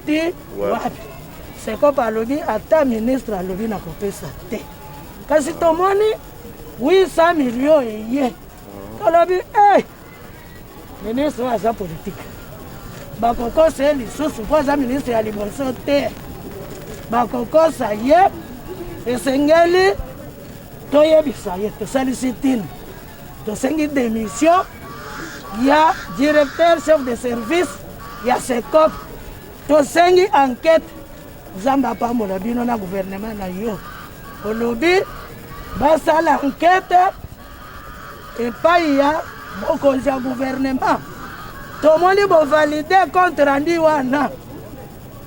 Ti wapi? Sekopa alobi ata ministre alobi na kopesa te. Kasi tomoni 800 millions eye. Tolobi eh ministre oyo aza politique. Bakokosa ye lisusu mpo aza ministre ya liboso te. Bakokosa ye esengeli toyebisa ye tosalisi ntina tosengi demission ya directeur chef de service ya secop tosengi enquête nzambe apambola bino na gouvernement na yo olobi basala enquête epai ya mokonzi ya gouvernement tomoni bovalide compte rendu wana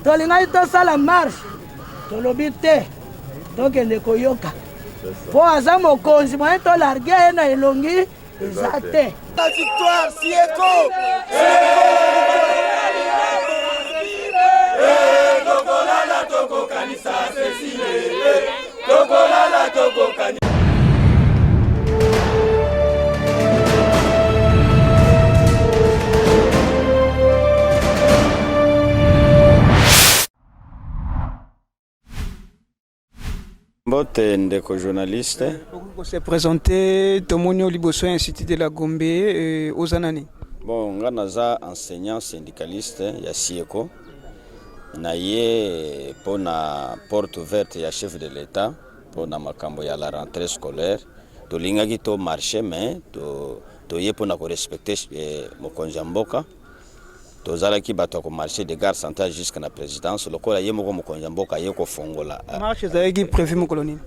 tolingaki tosala marche tolobi te tokende koyoka mpo aza mokonzi moyen tolarge ye na elongi eza te. La victoire, Sieko! Tokolala tokokanisa Cecile, tokolala tokokanisa. Mbote ndeko journaliste. Okoki ko se presenter, tomoni yo liboso ya Institut de la Gombe, euh, oza nani? Bon, nga naza enseignant syndicaliste ya SIECO. Na ye mpo na porte ouverte ya chef de l'Etat mpo na makambo ya la rentrée scolaire. Tolingaki to marcher mais to toye mpo na ko respecter eh, mokonzi ya mboka. Tozalaki bato ya ko marcher de gare centrale jusque na presidence lokola ye moko mokonzi ya mboka aye kofongola. Marche ezalaki prévu mokolo nini?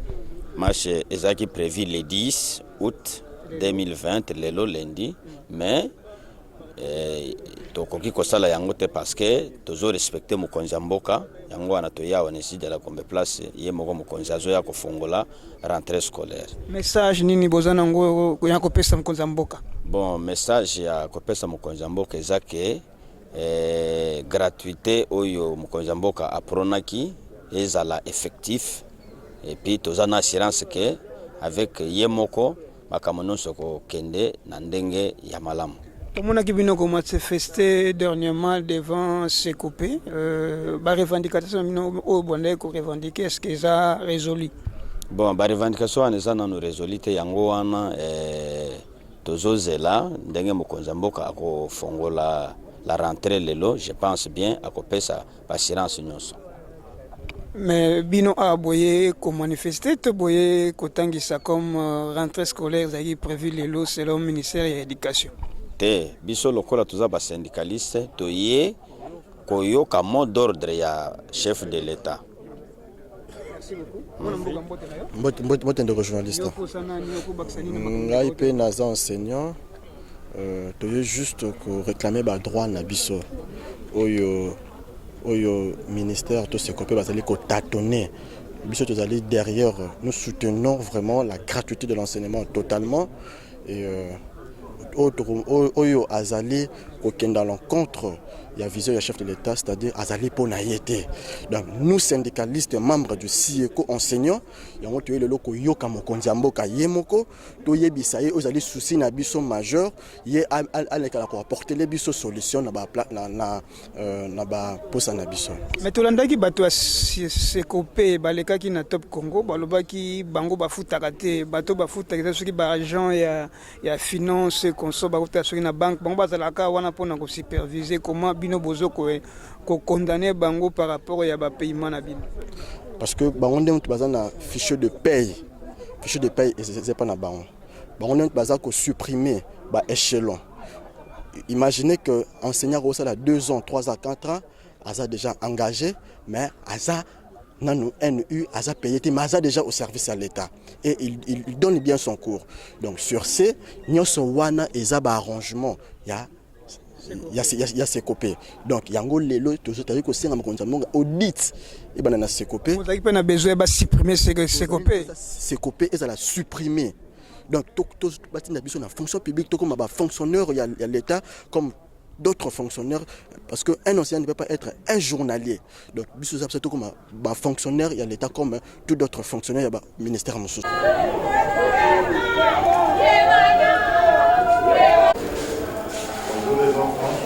Marche ezalaki prévu le 10 août 2020 lelo lundi mais eh, tokoki kosala yango te parce que tozo respecter mokonzi ya mboka yango wana toye awa na Institut de la Gombe place ye moko mokonzi azoya kofongola rentrée scolaire. Message nini boza nango ya kopesa mokonzi ya mboka? Bon, message ya kopesa mokonzi ya mboka eza ke eh, gratuité oyo mokonzi ya mboka apronaki ezala effectif et puis toza na assurance ke avec ye moko makambo nyonso ekokende na ndenge ya malamu. Tomonaki bino ko manifester dernièrement devant Secope, euh, ba revendications na bino oyo bondaki ko revendiquer est-ce que eza résolu? Bon, ba revendications wana eza nanu résolu te, yango wana eh, tozozela ndenge mokonzi ya mboka akofongola la rentrée lelo, je pense bien akopesa ba assurance nyonso. Mais bino awa boye ko manifester to boye kotangisa comme euh, rentrée scolaire ezalaki prévu lelo selon ministère ya éducation? Te, biso lokola toza ba syndicaliste toye koyoka mot d'ordre ya chef de l'État. Mbote ndeko journaliste. Ngai mpe naza enseignant euh, toye juste ko réclamer ba droit na biso oyo oyo ministère to secope bazali ko tâtonner biso tozali derrière nous soutenons vraiment la gratuité de l'enseignement totalement et euh, oyo azali kokende à l'encontre ya vision ya chef de l'État, c'est-à-dire azali mpo na ye te. Donc nous syndicalistes membres du SIECO enseignants, yango toye lelo koyoka mokonzi ya mboka ye moko, toyebisa ye oyo ezali souci na biso majeur, ye aleka na koapportele biso solution na ba na, na, euh, na ba posa na biso. Mais tolandaki bato ya Secope balekaki na Top Congo balobaki bango bafutaka te, bato bafutaka eza soki ba agent ya ya finance conso bakota soki na banque bango bazalaka wana mpona kosupervise comment bino bozo kokondamne bango par rapport ya bapayement na bino parce que bango nde moto baza na fichier de paye fichier de paye eza epa na bango bango nde moto baza kosupprime ba échelon imaginez que enseignant akosala 2 ans 3 ans 4 ans aza déjà engagé mais aza nanu NU aza payé te mais aza déjà au service à l'État et il, il, il donne bien son cours donc sur ce nyonso wana eza ba arrangement ya ya, ya, ya sekope donc yango lelo tozali kosenga mokonzi ya mboka audit ebanda na sekope ozalaki mpe na besoin basupprime sekope sekope ezala supprime donc batinda biso na fonction publique tokoma bafonctionnaire ya, ya l'état comme d'autres fonctionnaires parce qu'un enseignant ne peut pas être un journalier donc biso eza biso tokoma bafonctionnaire ya l'état comme tout d'autres fonctionnaires ya baministère mosusu. Bonjour les enfants.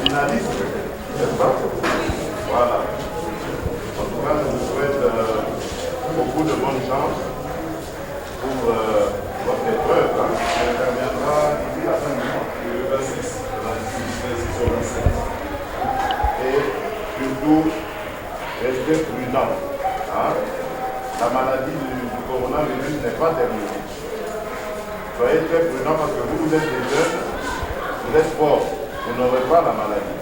finaliste, n'est-ce pas Voilà. En tout cas, je vous souhaite euh, beaucoup de bonne chance pour euh, votre épreuve, hein, qui interviendra d'ici la fin du mois. Le 26, 26, 26 au 27. Et surtout, restez prudent. Hein. La maladie du, du coronavirus n'est pas terminée. Soyez très prudent parce que vous, vous êtes des jeunes, vous êtes forts, vous n'aurez pas la maladie.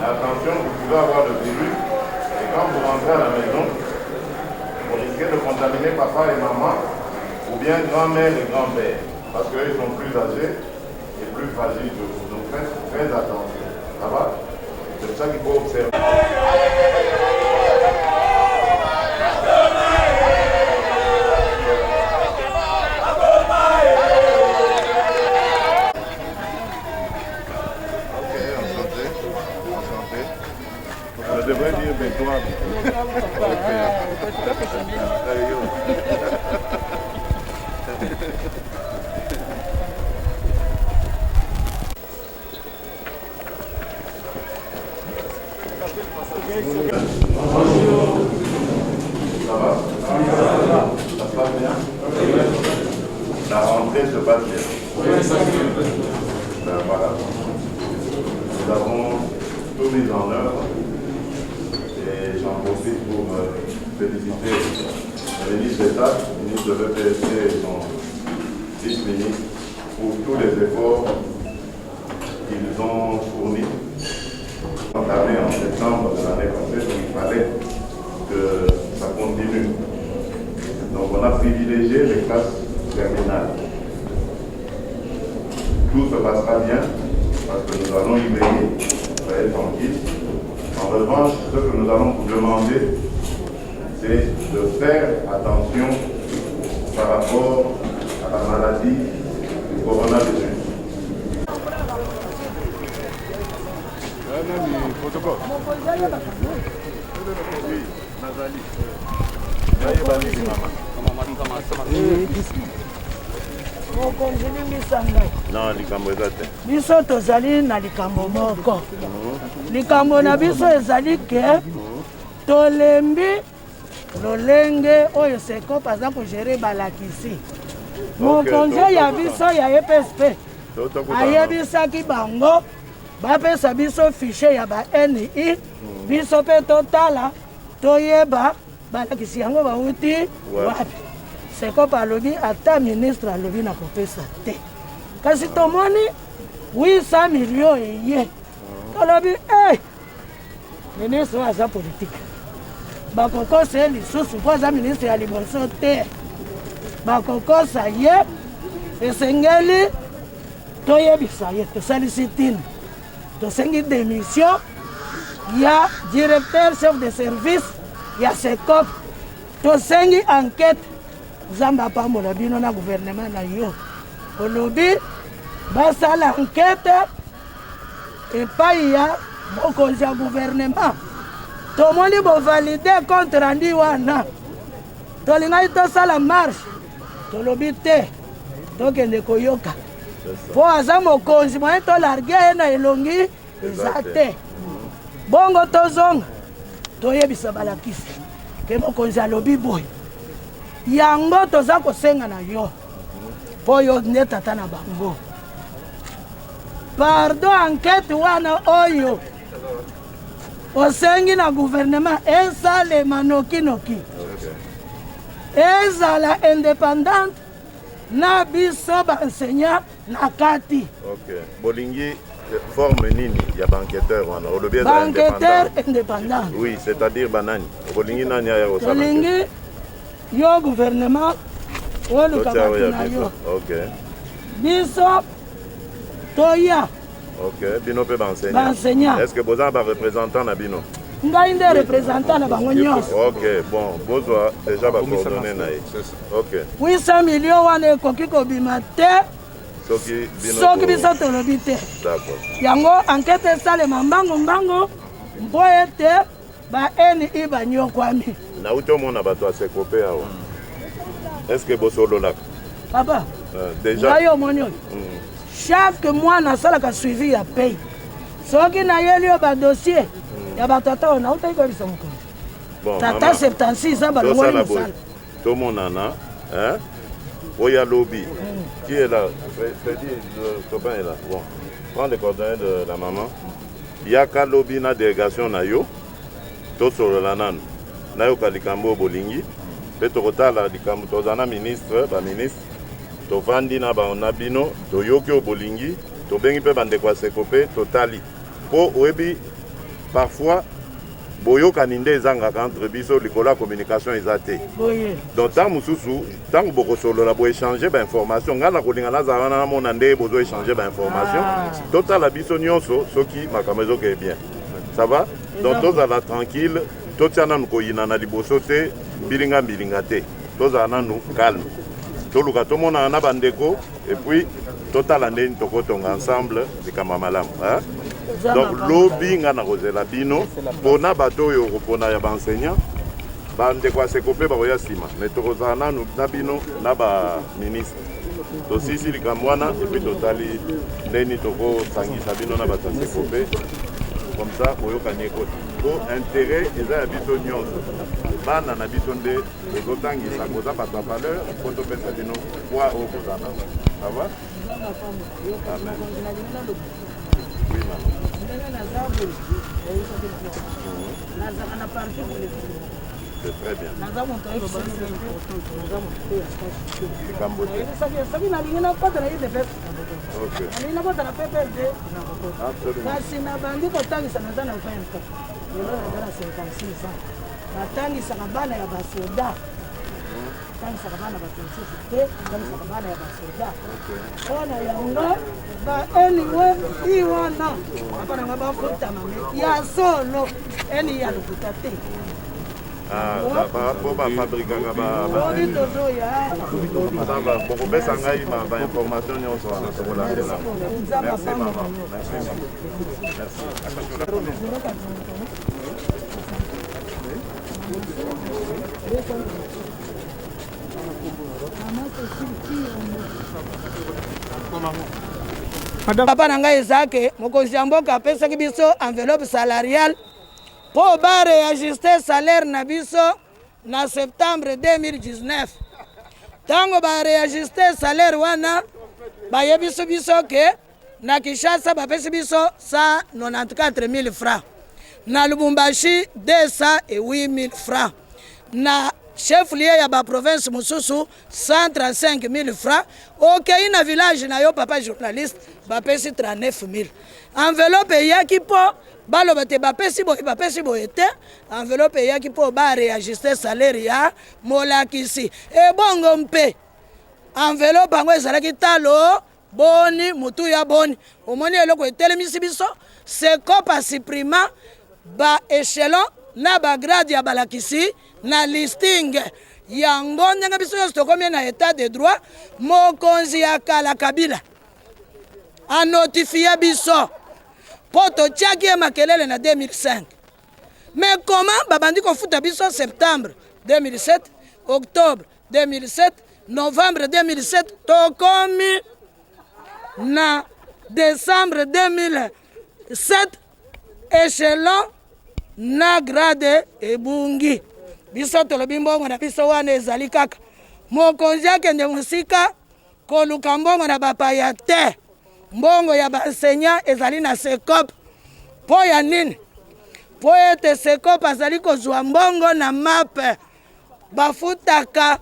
Mais attention, vous pouvez avoir le virus et quand vous rentrez à la maison, vous risquez de contaminer papa et maman ou bien grand-mère et grand-père parce qu'ils sont plus âgés et plus fragiles que vous. Donc faites très attention. Ça va C'est pour ça qu'il faut observer. Ok, enchanté. Enchanté. Je devrais dire victoire. Allez, yo. Ça va Ça se passe bien La rentrée se passe bien Ben voilà. Nous avons tout mis en œuvre et j'en profite pour euh, féliciter le ministre d'État, le ministre de l'EPST et son vice-ministre pour tous les efforts qu'ils ont fournis. Entamé en septembre de l'année passée, donc il fallait que ça continue. Donc on a privilégié les classes terminales. Tout se passera bien parce que nous allons y veiller, soyez tranquilles. En revanche, ce que nous allons vous demander, c'est de faire attention par rapport à la maladie du coronavirus. Mokonzi, limbisa ngai. Non, likambo eza te. Biso tozali na likambo moko. Likambo na biso ezali ke tolembi lolenge oyo SECOPE aza kogérer balakisi. Mokonzi ya biso ya EPSP ayebisaki bango bapesa biso fichier ya ba NI, biso mpe totala, toyeba balakisi yango bauti wapi. SECOPE alobi ata ministre alobi na kopesa te, kasi tomoni 800 million eye. Tolobi e ministre oyo aza politike, bakokosa ye lisusu mpo aza ministre ya liboso te, bakokosa ye. Esengeli toyebisa ye, tosalisi ntina, tosengi démission ya directeur chef de service ya SECOPE, tosengi enquête. Nzambe apambola bino na gouvernement na yo. Olobi basala enquête epai ya mokonzi ya gouvernement. Tomoni bovalider compte rendu wana, tolingaki tosala marche, tolobi te, tokende koyoka mpo aza mokonzi, moye tolarguer ye na elongi eza te. Bongo tozonga, toyebisa balakisi ke mokonzi alobi boye. Yango toza kosenga na yo, mpo yo nde tata na bango. Pardon, enquête wana oyo osengi na gouvernement esalema nokinoki, ezala indépendante na biso baenseignant na kati. Ok, bolingi forme nini ya baenquêteur wana? Olobi eza baenquêteur indépendant. Oui, c'est-à-dire banani? Bolingi nani aya kosala? Tolingi yo gouvernement oluka bato na yo. Biso toya. Ok, bino mpe baenseignant? Baenseignant. Est ce que boza na bareprésentant na bino? Ngai nde représentant na bango nyonso. Ok, bon, bozwa déjà bacoordonnées na ye. Ok. 800 million wana ekoki kobima te soki bino soki biso tolobi te. D'accord. Yango enquête esalema mbangu mbangu mpo ete ba NI banyokwami. Nauti omona bato ya SECOPE awa. Est ce que bosololaka? Papa, déjà ngai omoni oyo, chaque mois nasalaka suivi ya paye. Soki nayeli yo badossier ya batata oyo nautaki koyebisa mokonzi. Bon, Tata 76 ans balongoli mosala. Tomonana, hein? Oya lobi. Qui est là? Freddy, le copain est là. Bon, prends les coordonnées de la maman. Yaka lobi na délégation na yo. Tosolola nanu. Nayoka likambo oyo bolingi. Mpe tokotala likambo toza na ministre, ba ministre. Tovandi na ba na bino, toyoki oyo bolingi, tobengi mpe bandeko ya Sekope, totali. Mpo oyebi parfois boyokani nde ezangaka entre biso likolo ya communication eza te. Donc ntango mosusu ntango bokosolola boéchange bainformation, ngai nakolinga nazala wana namona nde bozo échange bainformation, totala biso nyonso soki makambo ezokee bien. Ça va? Donc tozala tranquille, totia nanu koyina na liboso te, mbilinga mbilinga te, tozala nanu calme, toluka tomonana na bandeko et puis totala ndeni tokotonga ensemble likambo ya malamu, hein? Donc lobi nga nakozela bino mpona bato oyo okopona ya baenseignant, bandeko ya seko mpe bakoya nsima, mais tokozala nanu na bino na baministre, tosisi likambo wana et puis totali ndeni tokosangisa bino na bato ya seko mpe, comme ça boyokani ekota, po intérêt eza ya biso nyonso. Bana na biso nde bozotangisa, boza bato ya valeur, mpo topesa bino poids oyo boza nango. Ça va? Amen. Oui, maman. Ndenge naza boye, nazalaka na parti politique. C'est très bien. Naza moto ya FCC, naza moto mpe ya Likambo te. Soki nalingi nakota na UDPS, nalingi nakota na PPRD, nakokota. Kasi nabandi kotangisa naza na 20 ans, lelo naza na 56 ans. Natangisaka bana ya basoda, tangisaka bana bato mosusu te, tangisaka bana ya basoda. Mpona yango ba anyway i wana papa nanga bafutama me ya solo, eni ya lokuta te. Po bafabrikaka. Lobi tozoya. Bokopesa ngai bainformation nyonso wana, tokolandela. Merci mama, merci mama, merci. Papa na ngai, eza ke mokonzi ya mboka apesaki biso enveloppe salariale mpo baréajuste salaire na biso na septembre 2019. Ntango baréajuste salaire wana, bayebisi biso ke na Kinshasa bapesi biso 194 000 francs, na Lubumbashi 208 000 francs, na chef lieu ya baprovince mosusu 135 000 francs. Okei na village na yo, papa journaliste, bapesi 39 000. Enveloppe eyaki mpo baloba te bapesi boye, bapesi boye te. Enveloppe eyaki mpo baréajuste salaire ya molakisi. Ebongo mpe enveloppe yango ezalaki talo boni, motuya boni? Omoni eloko etelemisi biso, SECOPE asupprima baéchelon na bagrade ya balakisi na listing yango. Ndenge biso nyonso tokomi na état de droit, mokonzi ya kala Kabila anotifie biso mpo totiaki ye makelele na 2005. Mais comment babandi kofuta biso septembre 2007, octobre 2007, novembre 2007, tokomi na décembre 2007, échelon na grade ebungi? Biso tolobi mbongo na biso wana ezali kaka. Mokonzi akende mosika koluka mbongo na bapaya te. Mbongo ya baenseignant ezali na SECOPE. Mpo ya nini? Mpo ete SECOPE azali kozwa mbongo na MAP. Bafutaka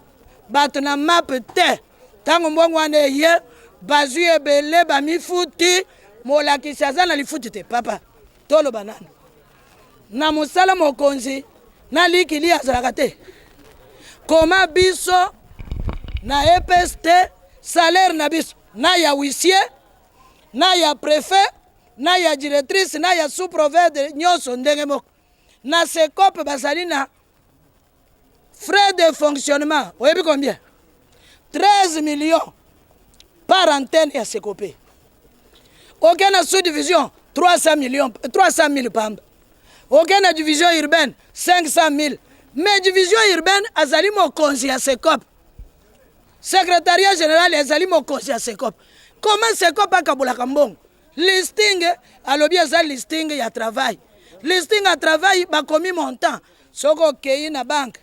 bato na MAP te. Ntango mbongo wana eye, bazwi ebele, bamifuti. Molakisi aza na lifuti te. Papa, toloba nani na mosala? Mokonzi na likili azalaka te. Koma biso na EPST, salaire na biso na ya huissier, na ya préfet, na ya directrice, na ya sous-prophète, nyonso ndenge moko. Na SECOPE bazali na frais de fonctionnement, oyebi combien? 13 millions par antenne ya SECOPE. Oke na sous division, 300 millions, 300 000 pamba. Oke na division urbaine, 500 000. Mais division urbaine azali mokonzi ya SECOPE, secrétariat général ezali mokonzi ya SECOPE. Comment SECOPE akabolaka mbongo? Listing alobi eza listing ya travail. Listing ya travail bakomi montant. Soki okeyi na banque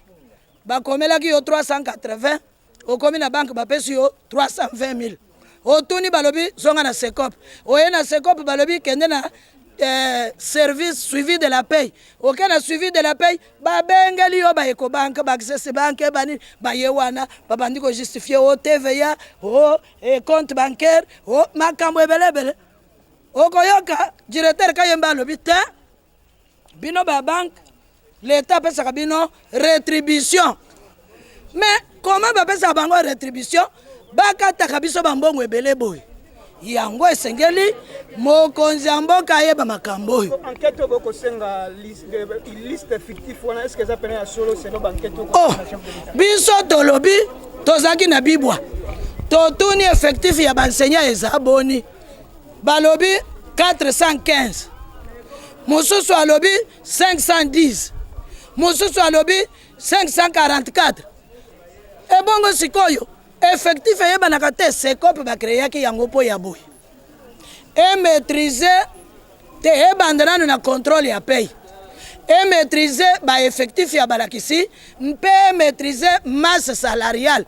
bakomelaki yo 380 okomi na banque bapesi yo 320 000 otuni balobi zonga na secop oye na secop balobi kende na eh, service suivi de la paye oke na suivi de la paye babengeli yo ba ecobank ba access bank banini baye wana babandi kojustifie o tva o eh, compte bancaire o makambo ebele ebele okoyoka directeur kayemba alobi te bino ba banque l'etat apesaka bino retribution mais comment bapesaka bango retribution bakataka biso bambongo ebele boye yango esengeli mokonzi ya mboka ayeba makambo oyo oh, biso tolobi tozalaki na bibwa totuni effectif ya baenseignant eza boni balobi 415 mosusu alobi 510 mosusu alobi 544 ebongo sikoyo effectif eyebanaka te secope bakreaki yango mpo ya boye emaîtrise te ebanda nano na contrôle ya paye emaîtrise baeffectif ya balakisi mpe emaîtrise masse salariale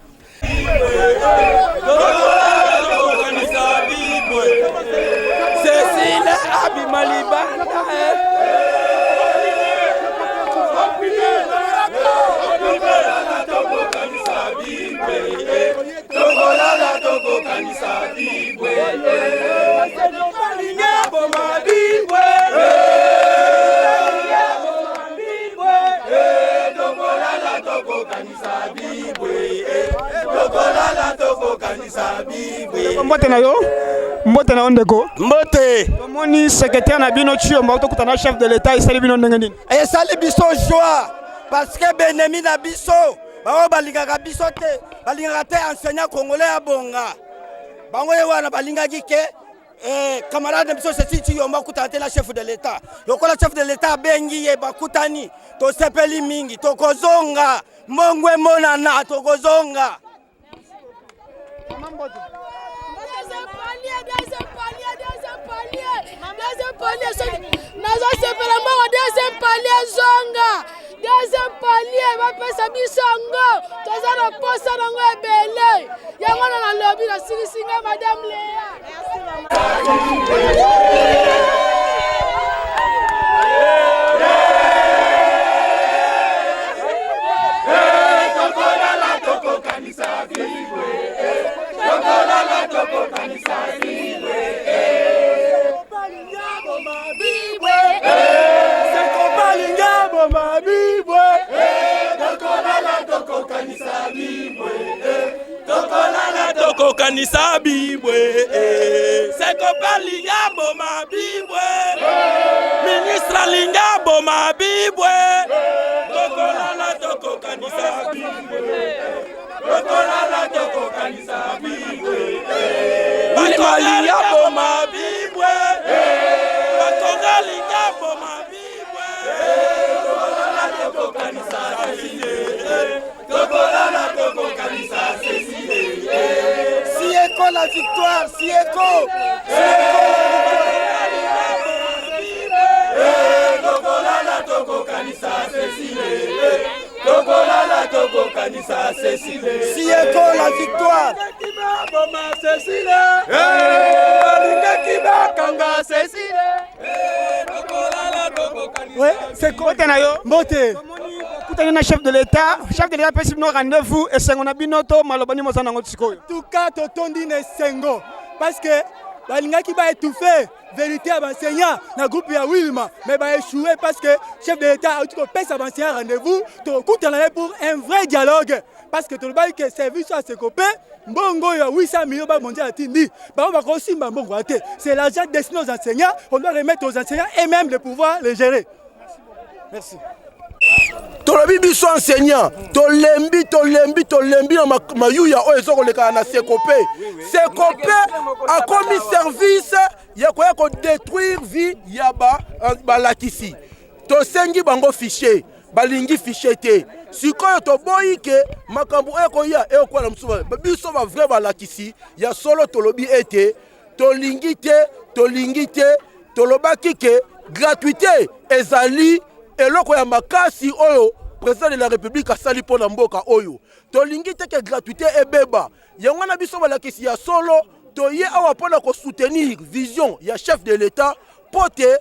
Cecile abima libanda tokolala tokokanisa bibwe boma bibwe tokolala tokokanisa bibwe tokolala tokokanisa bibwe mbote na yo mbote na yo ndeko mbote tomoni secrétaire na bino Tshilombo tokutana na chef de l'état esali bino ndenge nini esali biso joie parce que benemi na biso bango balingaka biso te balingaka te enseignant congolais abonga bango ye wana balingaki ke Eh, camarade na biso Cecile Tshiyombo akutana te na chef de l'etat lokola chef de l'etat abengi ye bakutani tosepeli mingi tokozonga mbongo emonana tokozonga nazosepela mbongo deuxième palier zonga deuxième palier bapesa biso yango toza na posa nango ebele yango na nalobi nasilisi nga madame lea Tokokanisa bibwe sekope alinga boma bibwe ministre alinga boma bibwe tokolala tokokanisa bibwe tokolala tokokanisa bibwe bakolinga boma bibwe bakongalinga boma bibwe tokolala tokokanisa sesile tokolala tokokanisa sesile sieko la victoire sieko sieko la victoire tokolala tokokanisa sesile tokolala tokokanisa cecile sieko la victoire boma cecile balingaki bakanga cecile mbote na yo mbote okutani na chef de l'état chef de l'état apesi bino rendez-vous esengo na bino to maloba nini moza nango sikoyo tuka totondi na esengo parce que balingaki baétouffe verité ya baenseignant na groupe ya wilma mais baéchoué parce que chef de l'état auti kopesa baenseignant rendez-vous tokutana ye pour un vrai dialogue parce que tolobaki ke service oyo asekope mbongo oyo ya 800 millions banque mondiale atindi bango bakosimba mbongo ya te c'est l'argent destiné aux enseignants on doit remettre aux enseignants et même le pouvoir les gérer merci tolobi biso enseignant tolembi tolembi tolembi na mayuya oyo eza kolekana na sekope sekope akomi service ya koya kodétruire vie ya balakisi tosengi bango fichier balingi fichier te sikoyo toboyi ke makambo oyo ekoya ekokwala mosusu biso bavrai balakisi ya solo tolobi ete tolingi te. Tolingi te, tolobaki ke gratuité ezali eloko ya makasi oyo président de la république asali mpo na mboka oyo. Tolingi te ke gratuité ebeba. Yango wana biso balakisi ya solo toye awa mpo na kosoutenir vision ya chef de l'État mpo te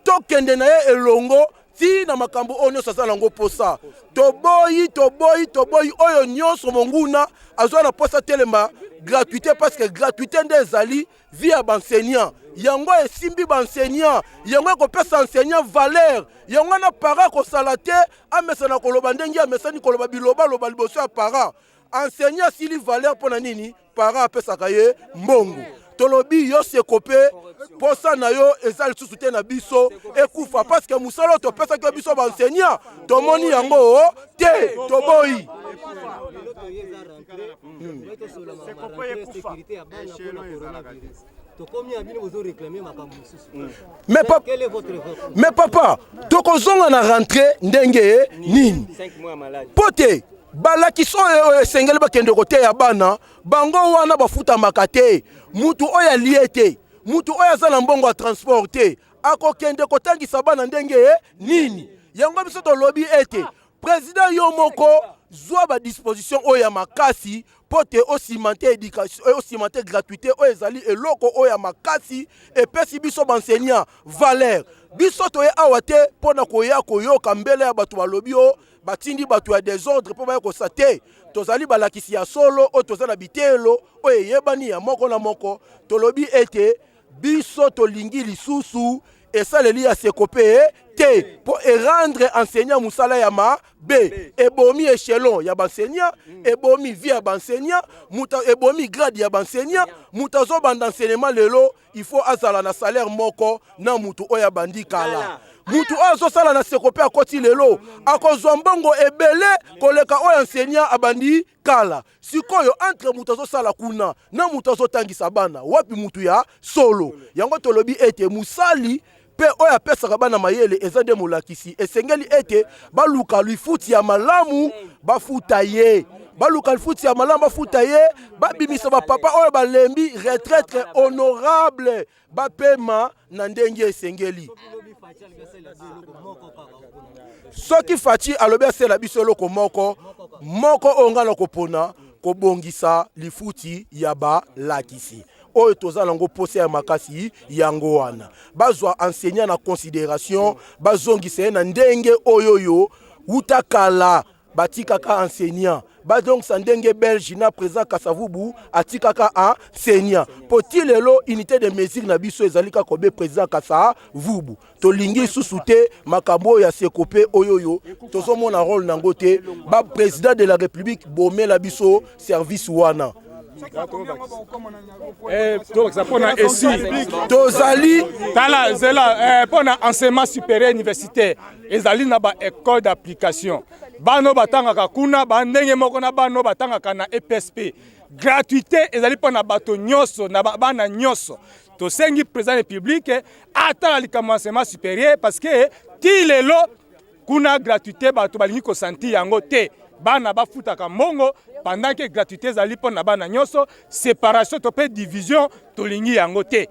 tokende na ye elongo ti na makambo oyo nyonso aza nango mposa. Toboyi, toboyi, toboyi oyo nyonso monguna azwa na mposa telema gratuité, parce que gratuité nde ezali vie ya baenseignant. Yango esimbi baenseignant, yango ekopesa enseignant valeur. Yango wana parent kosala te amesana koloba ndenge amesani koloba bilobaloba liboso ya parent. Enseignant asili valeur mpo na nini? Parent apesaka ye mbongo. Tolobi yo Sekope, posa na yo eza lisusu te na biso, ekufa parce que mosala oyo topesaki yo biso baenseignant tomoni yango te, toboyi. Mais, pa mais papa, tokozonga na rentrée ndenge nini? Po te balakisi oyo esengeli bakende koteya bana bango wana bafutamaka te. Mutu oyo alie te, mutu oyo aza na mbongo ya transport te, akokende kotangisa bana ndenge nini? Yango biso tolobi ete président yo moko zwa ba disposition oyo ya makasi mpo te osimante education, osimante gratuité oyo ezali eloko oyo ya makasi epesi biso baenseignant valeur. Biso toye awa te mpo na koya koyoka mbele ya bato balobi o batindi bato ya desordre mpo baya kosa te. Tozali balakisi ya solo oyo toza na biteyelo oyo eyebani ya moko na moko. Tolobi ete biso tolingi lisusu esaleli ya Sekope te mpo erendre enseignant mosala ya mabe. Ebomi echelon ya baenseignant, ebomi vie ya baenseignant, moto ebomi grade ya baenseignant. Moto azobanda enseignement lelo, il faut azala na salaire moko na moto oyo abandi kala. Moto oyo azosala na Sekope akoti lelo akozwa mbongo ebele koleka oyo enseignant abandi kala. Sikoyo entre moto azosala kuna na moto azotangisa bana, wapi moto ya solo? Yango tolobi ete mosali mpe oyo apesaka bana mayele eza nde molakisi. Esengeli ete baluka lifuti ya malamu bafuta ye, baluka lifuti ya malamu bafuta ye, babimisa bapapa oyo balembi retraite honorable, bapema na ndenge esengeli. Soki Fatshi alobi asela biso eloko moko moko oyo ngai nakopona, kobongisa lifuti ya balakisi oyo toza nango posa ya makasi. Yango wana bazwa enseignant na considération, bazongisa ye na ndenge oyo oyo wuta kala batikaka enseignant, bazongisa ndenge Belge na président Kasavubu atikaka enseignant. Po ti lelo unité de mesure na biso ezali kaka obe président Kasavubu. Tolingi lisusu te makambo oyo ya Sekope oyo oyo tozomona rôle nango te. Ba président de la république bomela biso service wana. Tobakisa mpona esi tozali tala nzela mpona enseignement supérieur universitaire ezali na ba école d'application. Bano batangaka kuna bandenge moko na bano batangaka na EPSP. Gratuité ezali mpona bato nyonso na bana nyonso. Tosengi président république atala likambo enseignement supérieur, parce que ti lelo kuna gratuité bato balingi kosanti yango te. Bana bafutaka mbongo pendant que gratuité ezali mpona bana nyonso. Séparation to mpe division tolingi yango te.